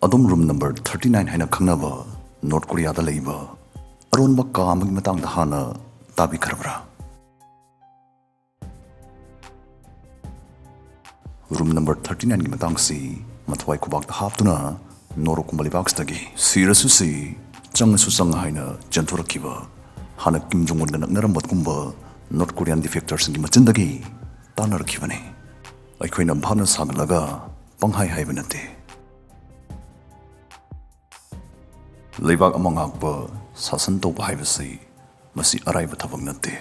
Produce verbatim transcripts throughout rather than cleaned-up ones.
ꯑꯗꯣꯝ room number thirty nine ꯍꯥꯏꯅ ꯈꯪꯅꯕ ꯅꯣꯔꯠ ꯀꯣꯔꯤꯌꯥꯗ ꯂꯩꯕ ꯑꯔꯣꯟꯕ ꯀꯥ ꯑꯃꯒꯤ ꯃꯇꯥꯡꯗ ꯍꯥꯟꯅ ꯇꯥꯕꯤꯈ꯭ꯔꯕ꯭ꯔꯥ? ꯔꯨꯝ ꯅꯝꯕꯔ ꯊꯥꯔꯇꯤ ꯅꯥꯏꯟꯒꯤ ꯃꯇꯥꯡꯁꯤ ꯃꯊ꯭ꯋꯥꯏ ꯈꯨꯕꯥꯛꯇ ꯍꯥꯞꯇꯨꯅ ꯅꯣꯔꯣꯛꯀꯨꯝꯕ ꯂꯩꯕꯥꯛꯁꯤꯗꯒꯤ ꯁꯤꯔꯁꯨ ꯁꯤ, ꯆꯪꯉꯁꯨ ꯆꯪ ꯍꯥꯏꯅ ꯆꯦꯟꯊꯣꯔꯛꯈꯤꯕ, ꯍꯥꯟꯅ ꯀꯤꯝ ꯖꯣꯡ ꯎꯟꯒ ꯅꯛꯅꯔꯝꯕꯒꯨꯝꯕ ꯅꯣꯔꯠ ꯀꯣꯔꯤꯌꯥꯟ ꯗꯤꯐꯦꯛꯇꯔꯁꯤꯡꯒꯤ ꯃꯆꯤꯟꯗꯒꯤ ꯇꯥꯟꯅꯔꯛꯈꯤꯕꯅꯤ꯫ ꯑꯩꯈꯣꯏꯅ ꯚꯥꯞꯅ ꯁꯥꯒꯠꯂꯒ ꯄꯪꯍꯥꯏ ꯍꯥꯏꯕ ꯅꯠꯇꯦ꯫ ꯂꯩꯕꯥꯛ ꯑꯃ ꯉꯥꯛꯄ, ꯁꯥꯁꯟ ꯇꯧꯕ ꯍꯥꯏꯕꯁꯤ ꯃꯁꯤ ꯑꯔꯥꯏꯕ ꯊꯕꯛ ꯅꯠꯇꯦ꯫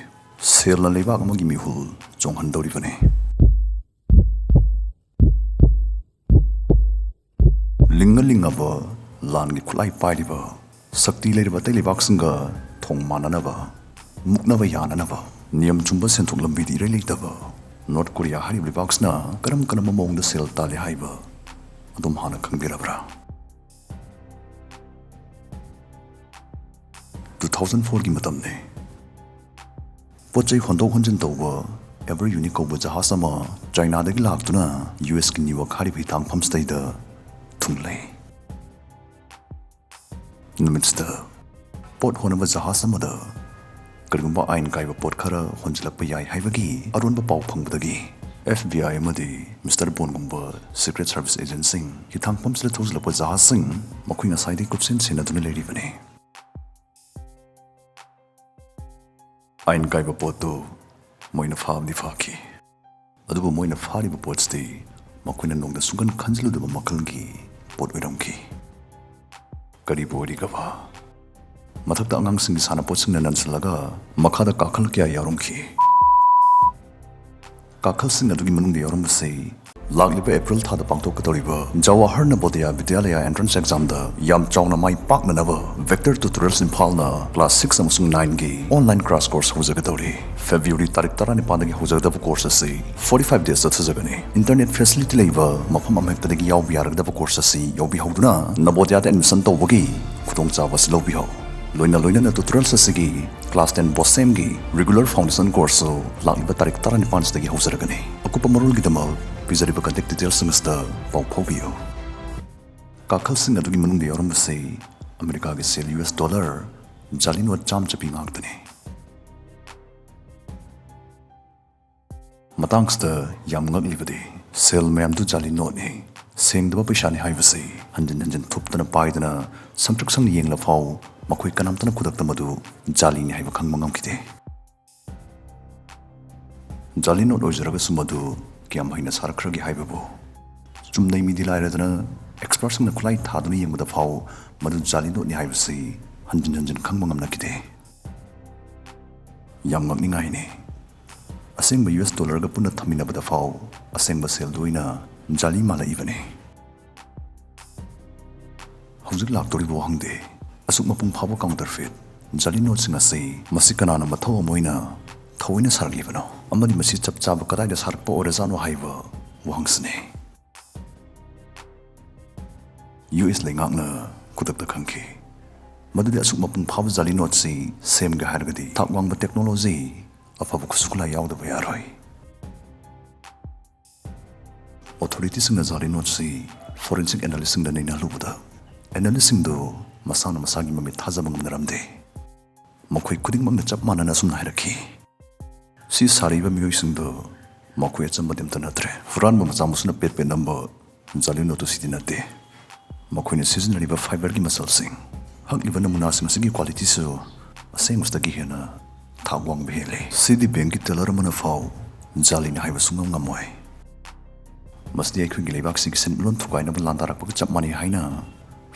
ꯁꯦꯜꯅ ꯂꯩꯕꯥꯛ ꯑꯃꯒꯤ ꯃꯤꯍꯨꯜ ꯆꯣꯡꯍꯟꯗꯧꯔꯤꯕꯅꯤ꯫ ꯂꯤꯡꯉ ꯂꯤꯡꯉꯕ ꯂꯥꯟꯒꯤ ꯈꯨꯠꯂꯥꯏ ꯄꯥꯏꯔꯤꯕ, ꯁꯛꯇꯤ ꯂꯩꯔꯕ ꯑꯇꯩ ꯂꯩꯕꯥꯛꯁꯤꯡꯒ ꯊꯣꯡ ꯃꯥꯟꯅꯅꯕ, ꯃꯨꯛꯅꯕ ꯌꯥꯅꯅꯕ ꯅꯤꯌꯝ ꯆꯨꯝꯕ ꯁꯦꯟꯊꯣꯛ ꯂꯝꯕꯤꯗꯤ ꯏꯔꯩ ꯂꯩꯇꯕ ꯅꯣꯔꯠ ꯀꯣꯔꯤꯌꯥ ꯍꯥꯏꯔꯤꯕ ꯂꯩꯕꯥꯛꯁꯤꯅ ꯀꯔꯝ ꯀꯔꯝꯕ ꯃꯑꯣꯡꯗ ꯁꯦꯜ ꯇꯥꯜꯂꯤ ꯍꯥꯏꯕ ꯑꯗꯨꯝ ꯍꯥꯟꯅ ꯈꯪꯕꯤꯔꯕ꯭ꯔꯥ? ꯇꯨ ꯊꯥꯎꯖꯟ ꯐꯣꯔꯒꯤ ꯃꯇꯝꯅꯤ꯫ ꯄꯣꯠ ꯆꯩ ꯍꯣꯟꯗꯣꯛ ꯍꯣꯟꯖꯤꯟ ꯇꯧꯕ ꯑꯦꯚꯔ ꯌꯨꯅꯤꯛ ꯀꯧꯕ ꯖꯍꯥꯖ ꯑꯃ ꯆꯥꯏꯅꯥꯗꯒꯤ ꯂꯥꯛꯇꯨꯅ ꯌꯨ ꯑꯦꯁꯀꯤ ꯅ꯭ꯌꯨꯌꯣꯔꯛ ꯍꯥꯏꯔꯤꯕ ꯍꯤꯊꯥꯡꯐꯝꯁꯤꯗꯩꯗ ꯊꯨꯡꯂꯦ꯫ ꯅꯨꯃꯤꯠꯁꯤꯗ ꯄꯣꯠ ꯍꯣꯟꯅꯕ ꯖꯍꯥꯖ ꯑꯃꯗ ꯀꯔꯤꯒꯨꯝꯕ ꯑꯥꯏꯟ ꯀꯥꯏꯕ ꯄꯣꯠ ꯈꯔ ꯍꯣꯟꯖꯤꯜꯂꯛꯄ ꯌꯥꯏ ꯍꯥꯏꯕꯒꯤ ꯑꯔꯣꯟꯕ ꯄꯥꯎ ꯐꯪꯕꯗꯒꯤ ꯑꯦꯐ ꯕꯤ ꯑꯥꯏ ꯑꯃꯗꯤ ꯃꯤꯁꯇꯔ ꯕꯣꯟꯒꯨꯝꯕ ꯁꯤꯀ꯭ꯔꯦꯠ ꯁꯔꯚꯤꯁ ꯑꯦꯖꯦꯟꯁꯤꯡ ꯍꯤꯊꯥꯡꯐꯝꯁꯤꯗ ꯊꯧꯖꯤꯜꯂꯛꯄ ꯖꯍꯥꯖꯁꯤꯡ ꯃꯈꯣꯏ ꯉꯁꯥꯏꯗꯒꯤ ꯀꯨꯞꯁꯦꯟ ꯁꯦꯟꯅꯗꯨꯅ ꯂꯩꯔꯤꯕꯅꯤ꯫ ꯑꯥꯏꯟ ꯀꯥꯏꯕ ꯄꯣꯠꯇꯨ ꯃꯣꯏꯅ ꯐꯥꯕꯗꯤ ꯐꯥꯈꯤ, ꯑꯗꯨꯕꯨ ꯃꯣꯏꯅ ꯐꯥꯔꯤꯕ ꯄꯣꯠꯁꯤꯗꯤ ꯃꯈꯣꯏꯅ ꯅꯣꯡꯗ ꯁꯨꯡꯈꯟ ꯈꯟꯖꯤꯜꯂꯨꯗꯕ ꯃꯈꯜꯒꯤ ꯄꯣꯠ ꯑꯣꯏꯔꯝꯈꯤ꯫ ꯀꯔꯤꯕꯨ ꯑꯣꯏꯔꯤꯒꯕ? ꯃꯊꯛꯇ ꯑꯉꯥꯡꯁꯤꯡꯒꯤ ꯁꯥꯟꯅꯄꯣꯠꯁꯤꯡꯅ ꯅꯟꯁꯤꯜꯂꯒ ꯃꯈꯥꯗ ꯀꯥꯈꯜ ꯀꯌꯥ ꯌꯥꯎꯔꯝꯈꯤ꯫ ꯀꯥꯈꯜꯁꯤꯡ ꯑꯗꯨꯒꯤ ꯃꯅꯨꯡꯗ ꯌꯥꯎꯔꯝꯕꯁꯤ ꯂꯥꯛꯂꯤꯕ ꯑꯦꯄ꯭ꯔꯤꯜ ꯊꯥꯗ ꯄꯥꯡꯊꯣꯛꯀꯗꯧꯔꯤꯕ ꯖꯋꯥꯍꯔ ꯅꯕꯣꯗꯌꯥ ꯕꯤꯗ꯭ꯌꯥꯂꯌꯥ ꯑꯦꯟꯇ꯭ꯔꯥꯟꯁ ꯑꯦꯛꯖꯥꯝꯗ ꯌꯥꯝ ꯆꯥꯎꯅ ꯃꯥꯏ ꯄꯥꯛꯅꯅꯕ ꯚꯦꯛꯇꯔ ꯇ꯭ꯌꯨꯇꯣꯔꯤꯌꯜꯁ ꯏꯝꯐꯥꯜꯅ ꯀ꯭ꯂꯥꯁ ꯁꯤꯛꯁ ꯑꯃꯁꯨꯡ ꯅꯥꯏꯟꯒꯤ ꯑꯣꯟꯂꯥꯏꯟ ꯀ꯭ꯔꯥꯁ ꯀꯣꯔꯁ ꯍꯧꯖꯒꯗꯧꯔꯤ꯫ ꯐꯦꯕ꯭ꯔꯨꯋꯥꯔꯤ ꯇꯥꯔꯤꯛ ꯇꯔꯥꯅꯤꯄꯥꯟꯗꯒꯤ ꯍꯧꯖꯒꯗꯕ ꯀꯣꯔꯁ ꯑꯁꯤ ꯐꯣꯔꯇꯤ ꯐꯥꯏꯚ ꯗꯦꯖ ꯆꯠꯊꯖꯒꯅꯤ꯫ ꯏꯟꯇꯔꯅꯦꯠ ꯐꯦꯁꯤꯂꯤꯇꯤ ꯂꯩꯕ ꯃꯐꯝ ꯑꯃꯍꯦꯛꯇꯗꯒꯤ ꯌꯥꯎꯕ ꯌꯥꯔꯒꯗꯕ ꯀꯣꯔꯁ ꯑꯁꯤ ꯌꯥꯎꯕꯤꯍꯧꯗꯨꯅ ꯅꯕꯣꯗ꯭ꯌꯥꯗ ꯑꯦꯗꯃꯤꯁꯟ ꯇꯧꯕꯒꯤ ꯈꯨꯗꯣꯡꯆꯥꯕ ꯑꯁꯤ ꯂꯧꯕꯤꯍꯧ꯫ ꯂꯣꯏꯅ ꯂꯣꯏꯅꯅ ꯇ꯭ꯌꯨꯇꯣꯔꯤꯌꯜꯁ ꯑꯁꯤꯒꯤ ꯀ꯭ꯂꯥꯁ ꯇꯦꯟ ꯕꯣꯁꯦꯝꯒꯤ ꯔꯤꯒꯨꯂꯔ ꯐꯥꯎꯟꯗꯦꯁꯟ ꯀꯣꯔꯁꯁꯨ ꯂꯥꯛꯂꯤꯕ ꯇꯥꯔꯤꯛ ꯇꯔꯥꯅꯤꯄꯥꯟꯁꯤꯗꯒꯤ ꯍꯧꯖꯔꯒꯅꯤ꯫ ꯑꯀꯨꯞꯄ ꯃꯔꯣꯜꯒꯤꯗꯃꯛ ꯄꯤꯖꯔꯤꯕ ꯀꯟꯇꯦꯛ ꯗꯤꯇꯦꯜꯁꯤꯡ ꯑꯁꯤꯗ ꯄꯥꯎ ꯐꯥꯎꯕꯤꯌꯨ꯫ ꯀꯥꯈꯜꯁꯤꯡ ꯑꯗꯨꯒꯤ ꯃꯅꯨꯡꯗ ꯌꯥꯎꯔꯝꯕꯁꯤ ꯑꯃꯦꯔꯤꯀꯥꯒꯤ ꯁꯦꯜ ꯌꯨ ꯑꯦꯁ ꯗꯣꯂꯔ ꯖꯥꯂꯤ ꯅꯣꯠ ꯆꯥꯝꯃ ꯆꯠꯄꯤ ꯉꯥꯛꯇꯅꯤ꯫ ꯃꯇꯥꯡꯁꯤꯗ ꯌꯥꯝ ꯉꯛꯂꯤꯕꯗꯤ ꯁꯦꯜ ꯃꯌꯥꯝꯗꯨ ꯖꯥꯂꯤ ꯅꯣꯠꯅꯤ, ꯁꯦꯡꯗꯕ ꯄꯩꯁꯥꯅꯤ ꯍꯥꯏꯕꯁꯤ ꯍꯟꯖꯤꯟ ꯍꯟꯖꯤꯟ ꯊꯨꯞꯇꯅ ꯄꯥꯏꯗꯨꯅ ꯁꯪꯇ꯭ꯔꯤꯛ ꯁꯪꯅ ꯌꯦꯡꯂ ꯐꯥꯎ ꯃꯈꯣꯏ ꯀꯅꯥꯝꯇꯅ ꯈꯨꯗꯛꯇ ꯃꯗꯨ ꯖꯥꯂꯤꯅꯤ ꯍꯥꯏꯕ ꯈꯪꯕ ꯉꯝꯈꯤꯗꯦ꯫ ꯖꯥꯂꯤ ꯅꯣꯠ ꯑꯣꯏꯖꯔꯒꯁꯨ ꯃꯗꯨ ꯀꯌꯥꯝ ꯍꯩꯅ ꯁꯥꯔꯛꯈ꯭ꯔꯒꯦ ꯍꯥꯏꯕꯕꯨ ꯆꯨꯝꯅꯩ ꯃꯤꯗꯤ ꯂꯥꯏꯔꯗꯅ ꯑꯦꯛꯁꯄꯔꯠꯁꯤꯡꯅ ꯈꯨꯠꯂꯥꯏ ꯊꯥꯗꯨꯅ ꯌꯦꯡꯕꯗ ꯐꯥꯎ ꯃꯗꯨ ꯖꯥꯂꯤ ꯅꯣꯠꯅꯤ ꯍꯥꯏꯕꯁꯤ ꯍꯟꯖꯤꯟ ꯍꯟꯖꯤꯟ ꯈꯪꯕ ꯉꯝꯂꯛꯈꯤꯗꯦ꯫ ꯌꯥꯝ ꯉꯛꯅꯤꯡꯉꯥꯏꯅꯤ꯫ ꯑꯁꯦꯡꯕ ꯌꯨ ꯑꯦꯁ ꯗꯣꯂꯔꯒ ꯄꯨꯟꯅ ꯊꯝꯃꯤꯟꯅꯕꯗ ꯐꯥꯎ ꯑꯁꯦꯡꯕ ꯁꯦꯜꯗꯨ ꯑꯣꯏꯅ ꯖꯥꯂꯤ ꯃꯥꯜꯂꯛꯏꯕꯅꯤ꯫ ꯍꯧꯖꯤꯛ ꯂꯥꯛꯇꯧꯔꯤꯕ ꯋꯥꯍꯪꯗꯤ, ꯑꯁꯨꯛ ꯃꯄꯨꯡ ꯐꯥꯕ ꯀꯥꯎꯟꯇꯔꯐꯤꯠ ꯖꯥꯂꯤ ꯅꯣꯠꯁꯤꯡ ꯑꯁꯤ ꯃꯁꯤ ꯀꯅꯥꯅ ꯃꯊꯧ ꯑꯃ ꯑꯣꯏꯅ ꯊꯑꯣꯏꯅ ꯁꯥꯔꯛꯂꯤꯕꯅꯣ? ꯑꯃꯗꯤ ꯃꯁꯤ ꯆꯞ ꯆꯥꯕ ꯀꯗꯥꯏꯗ ꯁꯥꯔꯛꯄ ꯑꯣꯏꯔꯖꯥꯠꯅꯣ ꯍꯥꯏꯕ ꯋꯥꯍꯪꯁꯤꯅꯤ꯫ ꯌꯨ ꯑꯦꯁ ꯂꯩꯉꯥꯛꯅ ꯈꯨꯗꯛꯇ ꯈꯪꯈꯤ ꯃꯗꯨꯗꯤ ꯑꯁꯨꯛ ꯃꯄꯨꯡ ꯐꯥꯕ ꯖꯥꯂꯤ ꯅꯣꯠꯁꯤ ꯁꯦꯝꯒꯦ ꯍꯥꯏꯔꯒꯗꯤ ꯊꯥꯛ ꯋꯥꯡꯕ ꯇꯦꯛꯅꯣꯂꯣꯖꯤ, ꯑꯐꯕ ꯈꯨꯠꯁꯨ ꯈꯨꯠꯂꯥꯏ ꯌꯥꯎꯗꯕ ꯌꯥꯔꯣꯏ꯫ ꯑꯣꯊꯣꯔꯤꯇꯤꯁꯤꯡꯅ ꯖꯥꯂꯤ ꯅꯣꯠꯁꯤ ꯐꯣꯔꯦꯟꯁꯤꯛ ꯑꯦꯅꯥꯂꯤꯁꯁꯤꯡꯗ ꯅꯩꯅꯍꯜꯂꯨꯕꯗ, ꯑꯦꯅꯥꯂꯤꯁꯁꯤꯡꯗꯨ ꯃꯁꯥꯅ ꯃꯁꯥꯒꯤ ꯃꯃꯤꯠ ꯊꯥꯖꯕ ꯉꯝꯅꯔꯝꯗꯦ꯫ ꯃꯈꯣꯏ ꯈꯨꯗꯤꯡꯃꯛꯅ ꯆꯞ ꯃꯥꯟꯅꯅ ꯑꯁꯨꯝꯅ ꯍꯥꯏꯔꯛꯈꯤ, "ꯁꯤ ꯁꯥꯔꯤꯕ ꯃꯤꯑꯣꯏꯁꯤꯡꯗꯨ ꯃꯈꯣꯏ ꯑꯆꯝꯕꯗꯤ ꯑꯝꯇ ꯅꯠꯇ꯭ꯔꯦ꯫ ꯍꯨꯔꯥꯟꯕ ꯃꯆꯥ ꯃꯁꯨꯅ ꯄꯦꯠ ꯄꯦꯠ ꯅꯝꯕ ꯖꯥꯂꯤ ꯅꯣꯠꯇꯨ ꯁꯤꯗꯤ ꯅꯠꯇꯦ꯫ ꯃꯈꯣꯏꯅ ꯁꯤꯖꯤꯟꯅꯔꯤꯕ ꯐꯥꯏꯕꯔꯒꯤ ꯃꯆꯜꯁꯤꯡ, ꯍꯛꯂꯤꯕ ꯅꯃꯨꯅꯥꯁꯤꯡ ꯑꯁꯤꯒꯤ ꯀ꯭ꯋꯥꯂꯤꯇꯤꯁꯨ ꯑꯁꯦꯡꯕꯁꯤꯗꯒꯤ ꯍꯦꯟꯅ ꯊꯥꯛ ꯋꯥꯡꯕ ꯍꯦꯜꯂꯤ꯫ ꯁꯤꯗꯤ ꯕꯦꯡꯀꯤ ꯇꯦꯂꯔ ꯑꯃꯅ ꯐꯥꯎ ꯖꯥꯂꯤꯅꯤ ꯍꯥꯏꯕ ꯁꯨꯡꯉꯝ ꯉꯝꯃꯣꯏ꯫ ꯃꯁꯤꯗꯤ ꯑꯩꯈꯣꯏꯒꯤ ꯂꯩꯕꯥꯛꯁꯤꯒꯤ ꯁꯦꯟꯃꯤꯠꯂꯣꯟ ꯊꯨꯒꯥꯏꯅꯕ ꯂꯥꯟꯗꯥꯔꯛꯄꯒ ꯆꯞ ꯃꯥꯟꯅꯩ" ꯍꯥꯏꯅ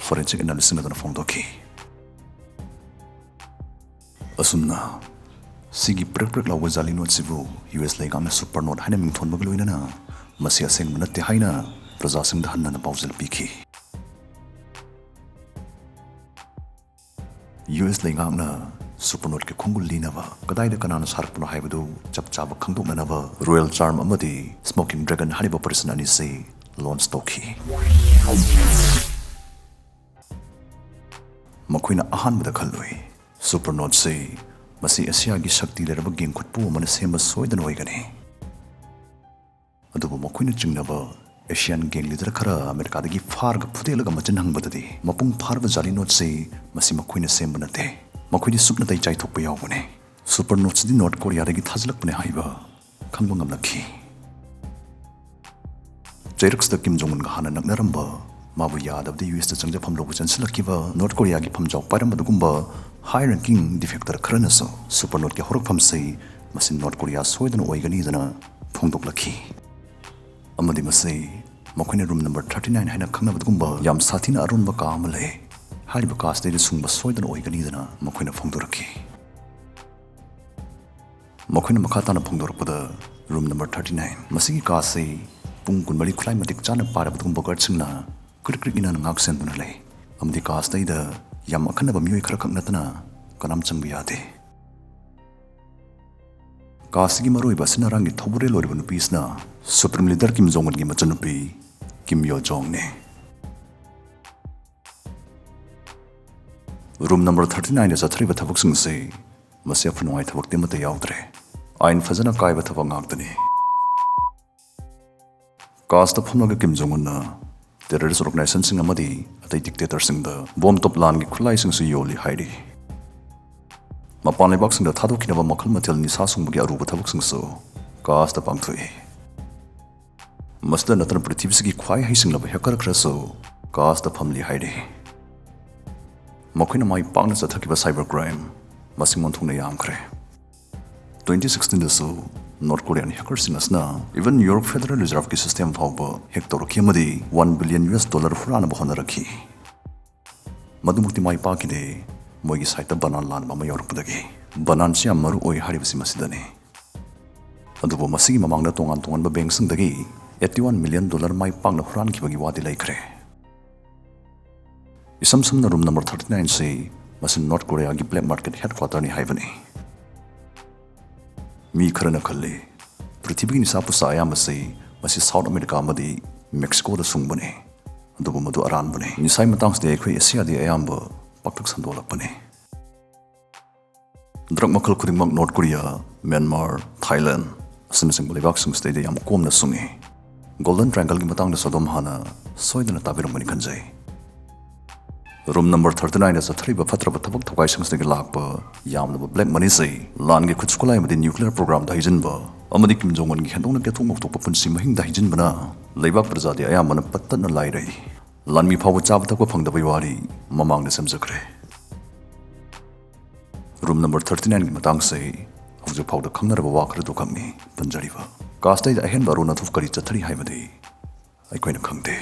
ꯐꯣꯔꯦꯟꯁꯤꯛ ꯑꯦꯅꯥꯂꯤꯁꯁꯤꯡ ꯑꯗꯨꯅ ꯐꯣꯡꯗꯣꯛꯈꯤ꯫ ꯑꯁꯨꯝꯅ ꯁꯤꯒꯤ ꯄ꯭ꯔꯦꯛ ꯄ꯭ꯔꯦꯛ ꯂꯥꯎꯕ ꯖꯥꯂꯤ ꯅꯣꯠꯁꯤꯕꯨ ꯌꯨ ꯑꯦꯁ ꯂꯩꯉꯥꯛꯅ ꯁꯨꯄꯔ ꯅꯣꯠ ꯍꯥꯏꯅ ꯃꯤꯡꯊꯣꯟꯕꯒ ꯂꯣꯏꯅꯅ ꯃꯁꯤ ꯑꯁꯦꯡꯕ ꯅꯠꯇꯦ ꯍꯥꯏꯅ ꯄ꯭ꯔꯖꯥꯁꯤꯡꯗ ꯍꯟꯅ ꯍꯟꯅ ꯄꯥꯎꯖꯦꯜ ꯄꯤꯈꯤ꯫ ꯌꯨ ꯑꯦꯁ ꯂꯩꯉꯥꯛꯅ ꯁꯨꯄꯔ ꯅꯣꯠꯀꯤ ꯈꯣꯡꯒꯨꯜ ꯂꯤꯅꯕ, ꯀꯗꯥꯏꯗ ꯀꯅꯥꯅ ꯁꯥꯔꯛꯄꯅꯣ ꯍꯥꯏꯕꯗꯨ ꯆꯞ ꯆꯥꯕ ꯈꯪꯗꯣꯛꯅꯅꯕ ꯔꯣꯌꯦꯜ ꯆꯥꯔꯝ ꯑꯃꯗꯤ ꯁ꯭ꯃꯣꯀꯤꯡ ꯗ꯭ꯔꯦꯒꯟ ꯍꯥꯏꯔꯤꯕ ꯑꯣꯄꯔꯦꯁꯟ ꯑꯅꯤꯁꯤ ꯂꯣꯟꯆ ꯇꯧꯈꯤ꯫ ꯃꯈꯣꯏꯅ ꯑꯍꯥꯟꯕꯗ ꯈꯜꯂꯨꯏ, ꯁꯨꯄꯔ ꯅꯣꯠꯁꯤ ꯃꯁꯤ ꯑꯦꯁꯤꯌꯥꯒꯤ ꯁꯛꯇꯤ ꯂꯩꯔꯕ ꯒꯦꯡ ꯈꯨꯠꯄꯨ ꯑꯃꯅ ꯁꯦꯝꯕ ꯁꯣꯏꯗꯅ ꯑꯣꯏꯒꯅꯤ꯫ ꯑꯗꯨꯕꯨ ꯃꯈꯣꯏꯅ ꯆꯤꯡꯅꯕ ꯑꯦꯁꯤꯌꯥꯟ ꯒꯦꯡ ꯂꯤꯗꯔ ꯈꯔ ꯑꯃꯦꯔꯤꯀꯥꯗꯒꯤ ꯐꯥꯔꯒ ꯐꯨꯗꯦꯛꯂꯒ ꯃꯆꯤꯟ ꯍꯪꯕꯗꯗꯤ, ꯃꯄꯨꯡ ꯐꯥꯔꯕ ꯖꯥꯂꯤ ꯅꯣꯠꯁꯤ ꯃꯁꯤ ꯃꯈꯣꯏꯅ ꯁꯦꯝꯕ ꯅꯠꯇꯦ꯫ ꯃꯈꯣꯏꯗꯤ ꯁꯨꯞꯅꯇꯩ ꯆꯥꯏꯊꯣꯛꯄ ꯌꯥꯎꯕꯅꯤ꯫ ꯁꯨꯄꯔ ꯅꯣꯠꯁꯤꯗꯤ ꯅꯣꯔꯠ ꯀꯣꯔꯤꯌꯥꯗꯒꯤ ꯊꯥꯖꯤꯜꯂꯛꯄꯅꯦ ꯍꯥꯏꯕ ꯈꯪꯕ ꯉꯝꯂꯛꯈꯤ꯫ ꯆꯩꯔꯛꯁꯤꯗ ꯀꯤꯝ ꯖꯣꯡ ꯎꯟꯒ ꯍꯥꯟꯅ ꯅꯛꯅꯔꯝꯕ, ꯃꯥꯕꯨ ꯌꯥꯗꯕꯗ ꯌꯨ ꯑꯦꯁꯇ ꯆꯪꯖꯐꯝ ꯂꯧꯕ ꯆꯪꯁꯤꯜꯂꯛꯈꯤꯕ ꯅꯣꯔꯠ ꯀꯣꯔꯤꯌꯥꯒꯤ ꯐꯝꯖꯥꯎ ꯄꯥꯏꯔꯝꯕ ꯑꯗꯨꯒꯨꯝꯕ ꯍꯥꯏ ꯔꯦꯡꯀꯤꯡ ꯗꯤꯐꯦꯛꯇꯔ ꯈꯔꯅꯁꯨ ꯁꯨꯄꯔ ꯅꯣꯠꯀꯤ ꯍꯧꯔꯛꯐꯝꯁꯤ ꯃꯁꯤ ꯅꯣꯔꯠ ꯀꯣꯔꯤꯌꯥ ꯁꯣꯏꯗꯅ ꯑꯣꯏꯒꯅꯤꯗꯅ ꯐꯣꯡꯗꯣꯛꯂꯛꯈꯤ꯫ ꯑꯃꯗꯤ ꯃꯁꯤ ꯃꯈꯣꯏꯅ ꯔꯨꯝ ꯅꯝꯕꯔ ꯊꯥꯔꯇꯤ ꯅꯥꯏꯟ ꯍꯥꯏꯅ ꯈꯪꯅꯕ ꯑꯗꯨꯒꯨꯝꯕ ꯌꯥꯝ ꯁꯥꯊꯤꯅ ꯑꯔꯣꯟꯕ ꯀꯥ ꯑꯃ ꯂꯩ꯫ ꯍꯥꯏꯔꯤꯕ ꯀꯥ ꯑꯁꯤꯗꯩꯗ ꯁꯨꯡꯕ ꯁꯣꯏꯗꯅ ꯑꯣꯏꯒꯅꯤꯗꯅ ꯃꯈꯣꯏꯅ ꯐꯣꯡꯗꯣꯔꯛꯈꯤ꯫ ꯃꯈꯣꯏꯅ ꯃꯈꯥ ꯇꯥꯅ ꯐꯣꯡꯗꯣꯔꯛꯄꯗ, ꯔꯨꯝ ꯅꯝꯕꯔ ꯊꯥꯔꯇꯤ ꯅꯥꯏꯟ, ꯃꯁꯤꯒꯤ ꯀꯥ ꯑꯁꯤ ꯄꯨꯡ ꯀꯨꯟꯃꯔꯤ ꯈꯨꯠꯂꯥꯏ ꯃꯇꯤꯛ ꯆꯥꯅ ꯄꯥꯏꯔꯕ ꯑꯗꯨꯒꯨꯝꯕ ꯒꯥꯔꯗꯁꯤꯡꯅ ꯀ꯭ꯔꯤꯛ ꯀ꯭ꯔꯤꯛ ꯏꯅ ꯉꯥꯛ ꯁꯦꯟꯗꯨꯅ ꯂꯩ꯫ ꯑꯃꯗꯤ ꯀꯥ ꯑꯁꯤꯗꯩꯗ ꯌꯥꯝ ꯑꯈꯟꯅꯕ ꯃꯤꯑꯣꯏ ꯈꯔꯈꯛ ꯅꯠꯇꯅ ꯀꯅꯥꯝ ꯆꯪꯕ ꯌꯥꯗꯦ꯫ ꯀꯥ ꯑꯁꯤꯒꯤ ꯃꯔꯨꯑꯣꯏꯕ ꯑꯁꯤꯅ ꯑꯔꯥꯡꯒꯤ ꯊꯧꯕꯨꯔꯦꯜ ꯑꯣꯏꯔꯤꯕ ꯅꯨꯄꯤ ꯑꯁꯤꯅ ꯁꯨꯄ꯭ꯔꯤꯝ ꯂꯤꯗꯔ ꯀꯤꯝ ꯖꯣꯡ ꯎꯟꯒꯤ ꯃꯆꯟꯅꯨꯄꯤ ꯀꯤꯝ ꯌꯣ ꯖꯣꯡꯅꯤ꯫ ꯔꯨꯝ ꯅꯝꯕꯔ ꯊꯥꯔꯇꯤ ꯅꯥꯏꯟꯗ ꯆꯠꯊꯔꯤꯕ ꯊꯕꯛꯁꯤꯡꯁꯤ ꯃꯁꯤ ꯑꯐ ꯅꯨꯡꯉꯥꯏ ꯊꯕꯛꯇꯤ ꯑꯃꯠꯇ ꯌꯥꯎꯗ꯭ꯔꯦ꯫ ꯑꯥꯏꯟ ꯐꯖꯅ ꯀꯥꯏꯕ ꯊꯕꯛ ꯉꯥꯛꯇꯅꯤ꯫ ꯀꯥꯁꯇ ꯐꯝꯂꯒ ꯀꯤꯝ ꯖꯣꯡ ꯎꯟꯅ ꯇꯦꯔꯔꯤꯁ ꯑꯣꯔꯒꯅꯥꯏꯖꯦꯁꯟꯁꯤꯡ ꯑꯃꯗꯤ ꯑꯇꯩ ꯗꯤꯛꯇꯦꯇꯔꯁꯤꯡꯗ ꯕꯣꯝ ꯇꯣꯞ ꯂꯥꯟꯒꯤ ꯈꯨꯠꯂꯥꯏꯁꯤꯡꯁꯨ ꯌꯣꯜꯂꯤ ꯍꯥꯏꯔꯤ꯫ ꯃꯄꯥꯟ ꯂꯩꯕꯥꯛꯁꯤꯡꯗ ꯊꯥꯗꯣꯛꯈꯤꯅꯕ ꯃꯈꯜ ꯃꯊꯦꯜ ꯅꯤꯁꯥ ꯁꯨꯡꯕꯒꯤ ꯑꯔꯨꯕ ꯊꯕꯛꯁꯤꯡꯁꯨ ꯀꯥꯁꯇ ꯄꯥꯡꯊꯣꯛꯏ꯫ ꯃꯁꯤꯗ ꯅꯠꯇꯅ ꯄ꯭ꯔꯤꯊꯤꯕꯤꯁꯤꯒꯤ ꯈ꯭ꯋꯥꯏ ꯍꯩꯁꯤꯡꯂꯕ ꯍꯦꯀꯔ ꯈꯔꯁꯨ ꯀꯥꯁꯇ ꯐꯝꯂꯤ ꯍꯥꯏꯔꯤ꯫ ꯃꯈꯣꯏꯅ ꯃꯥꯏ ꯄꯥꯛꯅ ꯆꯠꯊꯈꯤꯕ ꯁꯥꯏꯕꯔ ꯀ꯭ꯔꯥꯏꯝ ꯃꯁꯤꯡ ꯑꯣꯟꯊꯣꯛꯅ ꯌꯥꯝꯈ꯭ꯔꯦ꯫ ꯇ꯭ꯋꯦꯟꯇꯤ ꯁꯤꯛꯁꯇꯤꯟꯗꯁꯨ ꯅꯣꯔꯠ ꯀꯣꯔꯤꯌꯥꯟ ꯍꯦꯀꯔꯁꯤꯡ ꯑꯁꯤꯅ ꯏꯚꯟ ꯌꯨꯔꯣꯞ ꯐꯦꯗꯔꯦꯜ ꯔꯤꯖꯔꯚꯀꯤ ꯁꯤꯁꯇꯦꯝ ꯐꯥꯎꯕ ꯍꯦꯛ ꯇꯧꯔꯛꯈꯤ ꯑꯃꯗꯤ one billion U S dollar ꯍꯨꯔꯥꯟꯅꯕ ꯍꯣꯠꯅꯔꯛꯈꯤ꯫ ꯃꯗꯨꯃꯛꯇꯤ ꯃꯥꯏ ꯄꯥꯛꯈꯤꯗꯦ, ꯃꯣꯏꯒꯤ ꯁꯥꯏꯠꯇ ꯕꯅꯥꯟ ꯂꯥꯟꯕ ꯑꯃ ꯌꯥꯎꯔꯛꯄꯗꯒꯤ꯫ ꯕꯅꯥꯟꯁꯤ ꯌꯥꯝ ꯃꯔꯨ ꯑꯣꯏ ꯍꯥꯏꯔꯤꯕꯁꯤ ꯃꯁꯤꯗꯅꯤ꯫ ꯑꯗꯨꯕꯨ ꯃꯁꯤꯒꯤ ꯃꯃꯥꯡꯗ ꯇꯣꯉꯥꯟ ꯇꯣꯉꯥꯟꯕ ꯕꯦꯡꯛꯁꯤꯡꯗꯒꯤ ꯑꯩꯠꯇꯤ ꯋꯥꯟ ꯃꯤꯂꯤꯌꯟ ꯗꯣꯂꯔ ꯃꯥꯏ ꯄꯥꯛꯅ ꯍꯨꯔꯥꯟꯈꯤꯕꯒꯤ ꯋꯥꯗꯤ ꯂꯩꯈ꯭ꯔꯦ꯫ ꯏꯁꯝ ꯁꯝꯅ ꯔꯨꯝ ꯅꯝꯕꯔ ꯊꯥꯔꯇꯤ ꯅꯥꯏꯟꯁꯤ ꯃꯁꯤ ꯅꯣꯔꯠ ꯀꯣꯔꯤꯌꯥꯒꯤ ꯕ꯭ꯂꯦꯛ ꯃꯥꯔꯀꯦꯠ ꯍꯦꯗꯀ꯭ꯋꯥꯇꯔꯅꯤ ꯍꯥꯏꯕꯅꯤ꯫ ꯃꯤ ꯈꯔꯅ ꯈꯜꯂꯤ, ꯄ꯭ꯔꯤꯊꯤꯕꯤꯒꯤ ꯅꯤꯁꯥ ꯄꯨꯁꯥ ꯑꯌꯥꯝꯕꯁꯤ ꯃꯁꯤ ꯁꯥꯎꯠ ꯑꯃꯦꯔꯤꯀꯥ ꯑꯃꯗꯤ ꯃꯦꯛꯁꯤꯀꯣꯗ ꯁꯨꯡꯕꯅꯤ꯫ ꯑꯗꯨꯕꯨ ꯃꯗꯨ ꯑꯔꯥꯟꯕꯅꯤ꯫ ꯅꯤꯁꯥꯒꯤ ꯃꯇꯥꯡꯁꯤꯗꯤ ꯑꯩꯈꯣꯏ ꯑꯦꯁꯤꯌꯥꯗꯤ ꯑꯌꯥꯝꯕ ꯄꯥꯛꯇꯛ ꯁꯟꯗꯣꯛꯂꯛꯄꯅꯤ꯫ ꯗ꯭ꯔꯒ ꯃꯈꯜ ꯈꯨꯗꯤꯡꯃꯛ ꯅꯣꯔꯠ ꯀꯣꯔꯤꯌꯥ, ꯃ꯭ꯌꯥꯟꯃꯥꯔ, ꯊꯥꯏꯂꯦꯟ ꯑꯁꯤꯅꯆꯤꯡꯕ ꯂꯩꯕꯥꯛꯁꯤꯡꯁꯤꯗꯩꯗ ꯌꯥꯝ ꯀꯣꯝꯅ ꯁꯨꯡꯏ꯫ ꯒꯣꯜꯗꯟ ꯇ꯭ꯔꯥꯏꯡꯒꯜꯒꯤ ꯃꯇꯥꯡꯗꯁꯨ ꯑꯗꯨꯝ ꯍꯥꯟꯅ ꯁꯣꯏꯗꯅ ꯇꯥꯕꯤꯔꯝꯒꯅꯤ ꯈꯟꯖꯩ꯫ ꯔꯨꯝ ꯅꯝꯕꯔ ꯊꯥꯔꯇꯤ ꯅꯥꯏꯟꯗ ꯆꯠꯊꯔꯤꯕ ꯐꯠꯇ꯭ꯔꯕ ꯊꯕꯛ ꯊꯧꯒꯥꯏꯁꯤꯡꯁꯤꯗꯒꯤ ꯂꯥꯛꯄ ꯌꯥꯝꯂꯕ ꯕ꯭ꯂꯦꯛ ꯃꯅꯤꯁꯤ ꯂꯥꯟꯒꯤ ꯈꯨꯠꯁꯨ ꯈꯨꯠꯂꯥꯏ ꯑꯃꯗꯤ ꯅ꯭ꯌꯨꯀ꯭ꯂꯤꯌꯔ ꯄ꯭ꯔꯣꯒ꯭ꯔꯥꯝꯗ ꯍꯩꯖꯤꯟꯕ ꯑꯃꯗꯤ ꯀꯤꯝ ꯖꯣꯡ ꯎꯟꯒꯤ ꯍꯦꯟꯗꯣꯛꯅ ꯀꯦꯊꯣꯛ ꯉꯧꯊꯣꯛꯄ ꯄꯨꯟꯁꯤ ꯃꯍꯤꯡꯗ ꯍꯩꯖꯤꯟꯕꯅ ꯂꯩꯕꯥꯛ ꯄ꯭ꯔꯖꯥꯗꯤ ꯑꯌꯥꯝꯕꯅ ꯄꯠ ꯇꯠꯅ ꯂꯥꯏꯔꯩ꯫ ꯂꯥꯟꯃꯤ ꯐꯥꯎꯕ ꯆꯥꯕ ꯊꯛꯄ ꯐꯪꯗꯕꯒꯤ ꯋꯥꯔꯤ ꯃꯃꯥꯡꯗ ꯁꯦꯝꯖꯈ꯭ꯔꯦ꯫ ꯔꯨꯝ ꯅꯝꯕꯔ ꯊꯥꯔꯇꯤ ꯅꯥꯏꯟꯒꯤ ꯃꯇꯥꯡꯁꯦ ꯍꯧꯖꯤꯛ ꯐꯥꯎꯗ ꯈꯪꯅꯔꯕ ꯋꯥ ꯈꯔꯗꯨ ꯈꯛꯅꯤ ꯄꯟꯖꯔꯤꯕ꯫ ꯀꯥꯁꯇꯩꯗ ꯑꯍꯦꯟꯕ ꯑꯔꯣꯟ ꯑꯊꯨꯞ ꯀꯔꯤ ꯆꯠꯊꯔꯤ ꯍꯥꯏꯕꯗꯤ ꯑꯩꯈꯣꯏꯅ ꯈꯪꯗꯦ꯫